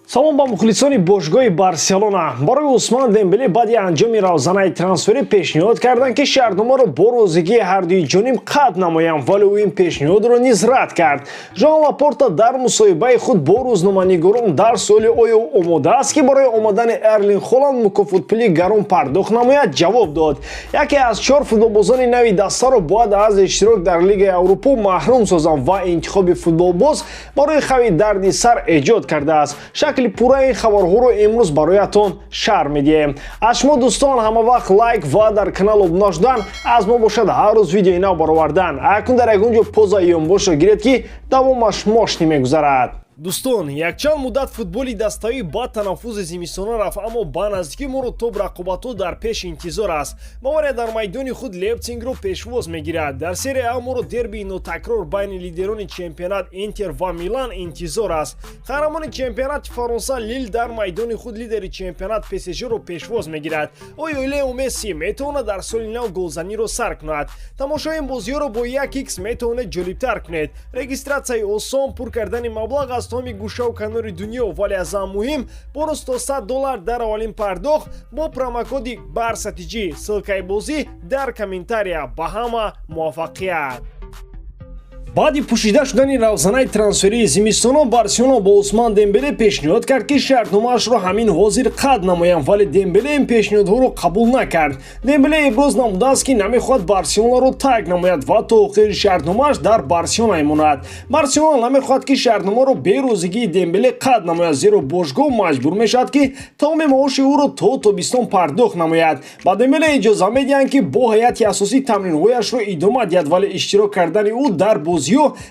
Салом ба мухлисони бошгоҳи Барселона. Барои Усман Дембеле баъди анҷоми равзанаи трансферӣ пешниҳод карданд, ки шартномаро бо розигии ҳардуи ҷониб қатъ намоянд, вале ӯ ин пешниҳодро низ рад кард. Жоан Лапорта дар мусоҳибаи худ бо рӯзноманигорон дар суоли оё омода аст, ки барои омадани Эрлинг Холанд мукофотпули гарон пардохт намояд, ҷавоб дод: яке аз чор футболбозони нави дастаро бояд аз иштирок дар Лигаи Аврупо маҳрум созанд ва интихоби футболбоз барои Хави дарди сар эҷод кардааст. Шакли пурраи ин хабарҳоро имрӯз бароятон шарҳ медиҳем. Аз шумо, дӯстон, ҳама вақт лайк ва дар канал обуна шудан, аз мо бошад ҳар рӯз видеои нав баровардан. Акнун дар ягон ҷо поза ёнбошро гиред, ки давомаш мошни мегузарад. Дӯстон, якчанд муддат футболи даставӣ ба танаффузи зимистона рафт, аммо ба наздикӣ моро топ рақобатҳо дар пеш интизор аст. Бавария дар майдони худ Лейпсигро пешвоз мегирад. Дар Серия А моро дербии нотакрор байни лидерони чемпионат Интер ва Милан интизор аст. Қаҳрамони чемпионати Фаронса Лил дар майдони худ лидери чемпионат ПСЖро пешвоз мегирад. Оё Лео Месси метавонад дар соли нав голзаниро сар кунад? Тамошои ин бозиҳоро бо 1x метавонед ҷолибтар кунед. Регистратсияи осон, пур кардани маблағ аз тамоми гӯшаву канори дунё, вале аз ҳам муҳим, бонус то 100 доллар дар аввалин пардохт бо промокоди БАРСАТИҷ. Ссылкаи бозӣ дар комментария. Ба ҳама муваффақият! Баъди пӯшида шудани равзанаи трансферии зимистона, Барселона бо Усман Дембеле пешниҳод кард, ки шартномаашро ҳамин ҳозир қатъ намоянд, вале Дембеле ин пешниҳодҳоро қабул накард. Дембеле иброз намудааст, ки намехоҳад Барселонаро тарк намояд ва то охири шартномааш дар Барселона мемонад. Барселона намехоҳад, ки шартномаро бе розигии Дембеле қатъ намояд, зеро бошгоҳ маҷбур мешавад, ки тамоми маоши ӯро то тобистон пардохт намояд. Ба Дембеле иҷоза медиҳанд, ки бо ҳайати асосӣ тамринҳояшро идома диҳад, вале иштирок кардани ӯ дар бозиҳо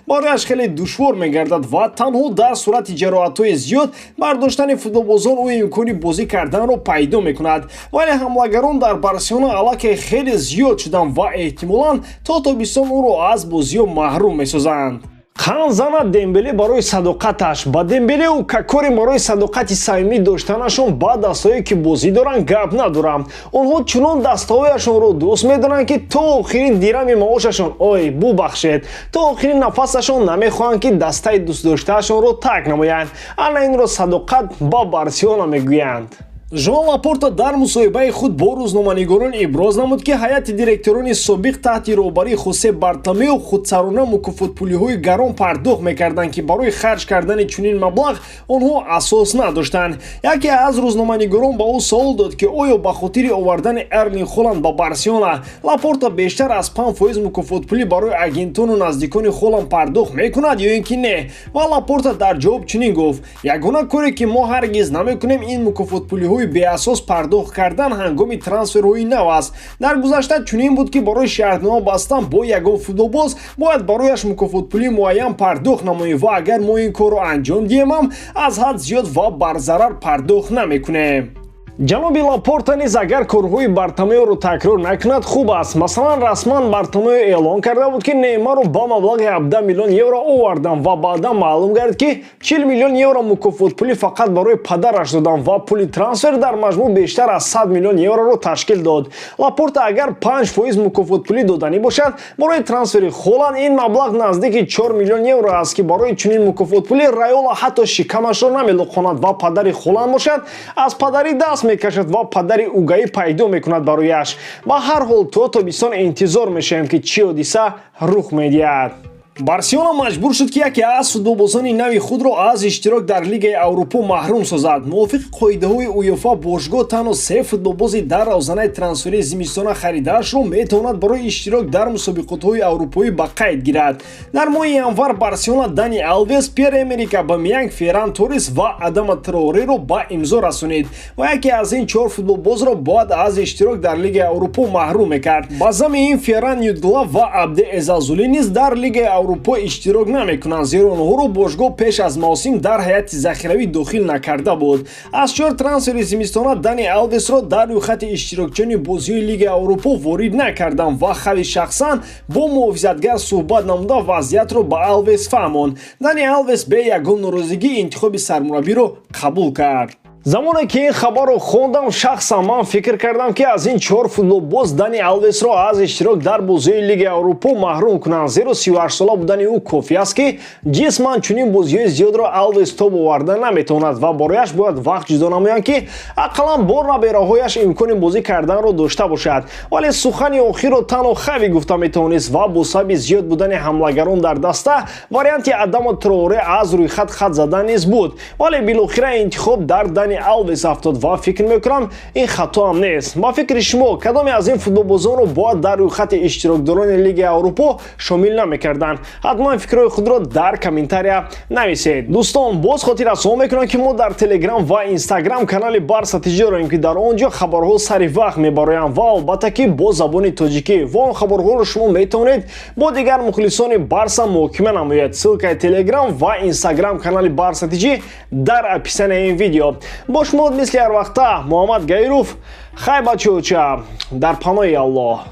барояш хеле душвор мегардад ва танҳо дар сурати ҷароҳатҳои зиёд бардоштани футболбозон ӯ имкони бозӣ карданро пайдо мекунад. Вале ҳамлагарон дар Барселона аллакай хеле зиёд шуданд ва эҳтимолан то тобистон ӯро аз бозиҳо маҳрум месозанд. Қан занад Дембеле барои садоқаташ. Ба Дембелеу Кокорин барои садоқати самимӣ доштанашон ба дастҳое, ки бозӣ доранд, гап надорам. Онҳо чунон дастаҳояшонро дӯст медоранд, ки то охирин дирами маошашон, ой, бубахшед, то охирин нафасашон намехоҳанд, ки дастаи дӯстдоштаашонро тарк намоянд. Ана инро садоқат ба Барселона мегӯянд. Жоан Лапорта дар мусоҳибаи худ бо рӯзноманигорон иброз намуд, ки ҳайати директорони собиқ таҳти роҳбарии Хосе Бартомео худсарона мукофотпулиҳои гарон пардохт мекарданд, ки барои харҷ кардани чунин маблағ онҳо асос надоштанд. Яке аз рӯзноманигорон ба ӯ савол дод, ки оё ба хотири овардани Эрлинг Холанд ба Барселона Лапорта бештар аз 5% мукофотпулӣ барои агентону наздикони Холанд пардохт мекунад ё ин ки не, ва Лапорта дар ҷавоб чунин гуфт: «Ягона коре, ки мо ҳаргиз намекунем, ин мукофотпулиҳои беасос пардохт кардан ҳангоми трансферҳои нав аст. Дар гузашта чунин буд, ки барои шартнома бастан бо ягон футболбоз бояд барояш мукофотпулии муайян пардохт намоем ва агар мо ин корро анҷом диҳемам, аз ҳад зиёд ва барзарар пардохт намекунем». Ҷаноби Лапорта низ агар корҳои Бартомеоро такрор накунад, хуб аст. Масалан, расман Бартомео эълон карда буд, ки Неймарро ба маблағи 17 миллион евро овардам ва баъдан маълум гардид, ки 40 миллион евро мукофотпулӣ фақат барои падараш додам ва пули трансфер дар маҷмӯъ бештар аз 100 миллион евроро ташкил дод. Лапорта агар 5% мукофотпулӣ доданӣ бошад барои трансфери Холанд, ин маблағ наздики 4 миллион евро аст, ки барои чунин мукофотпулӣ Райола ҳатто шикамашро намелуқонад ва падари Холанд бошад, аз падарӣ даст мекашад ва падари угаӣ пайдо мекунад барояш. Ба ҳар ҳол, то тобистон интизор мешавем, ки чӣ ҳодиса рух медиҳад. Барселона маҷбур шуд, ки яке аз футболбозони нави худро аз иштирок дар Лигаи Аврупо маҳрум созад. Мувофиқи қоидаҳои УЕФА, бошгоҳ танҳо се футболбози дар равзанаи трансферии зимистона харидаашро метавонад барои иштирок дар мусобиқотҳои аврупоӣ ба қайд гирад. Дар моҳи январ Барселона Дани Алвес, Пьер Эмерик Абамеянг, Ферран Торрес ва Адама Траореро ба имзо расонид ва яке аз ин чор футболбозро бояд аз иштирок дар Лигаи Аврупо маҳрум мекард. Ба зами ин Ферран Jutгла ва Абде Эзалзули низ дар Лигаи Аврупо иштирок намекунанд, зеро онҳоро бошгоҳ пеш аз мавсим дар ҳайати захиравӣ дохил накарда буд. Аз чор трансфери зимистона Дани Алвесро дар рӯйхати иштирокчиёни бозиҳои Лигаи Аврупо ворид накарданд ва Хави шахсан бо муҳофизатгар суҳбат намуда, вазъиятро ба Алвес фаҳмонд. Дани Алвес бе ягон норозигӣ интихоби сармураббиро қабул кард. Замоне ки ин хабарро хондам, шахсан ман фикр кардам, ки аз ин чор футболбоз Дани Алвесро аз иштирок дар бозиҳои Лигаи Аврупо маҳрум кунанд, зеро 38сола будани ӯ кофӣ аст, ки ҷисман чунин бозиҳои зиёдро Алвес тоб оварда наметавонад ва барояш бояд вақт ҷудо намоянд, ки ақаллан бо набераҳояш имкони бозӣ карданро дошта бошад. Вале сухани охирро танҳо Хави гуфта метавонист ва бо сабаби зиёд будани ҳамлагарон дар даста варианти Адамо Траоре аз рӯйхат хат задан низ буд. Вале билохира интихоб дар Дани Алвес афтод ва фикр мекунам, ин хато ҳам нест. Ба фикри шумо, кадоме аз ин футболбозонро бояд дар рӯйхати иштирокдорони Лигаи Аврупо шомил намекарданд? Ҳатман фикрҳои худро дар комментария нависед. Дӯстон, боз хотиррасон мекунам, ки мо дар Телеграм ва Инстаграм канали Барса ТЖ дорем, ки дар он ҷо хабарҳо сари вақт мебароянд ва албатта ки бо забони тоҷикӣ, ва он хабарҳоро шумо метавонед бо дигар мухлисони Барса муҳокима намоед. Ссылкаи Телеграм ва Инстаграм канали Барса ТЖ дар описанияи ин видео. Бо шумо мисли ҳар вақта Муҳаммад Гаиров. Хай, бачаоча, дар паноҳи Аллоҳ.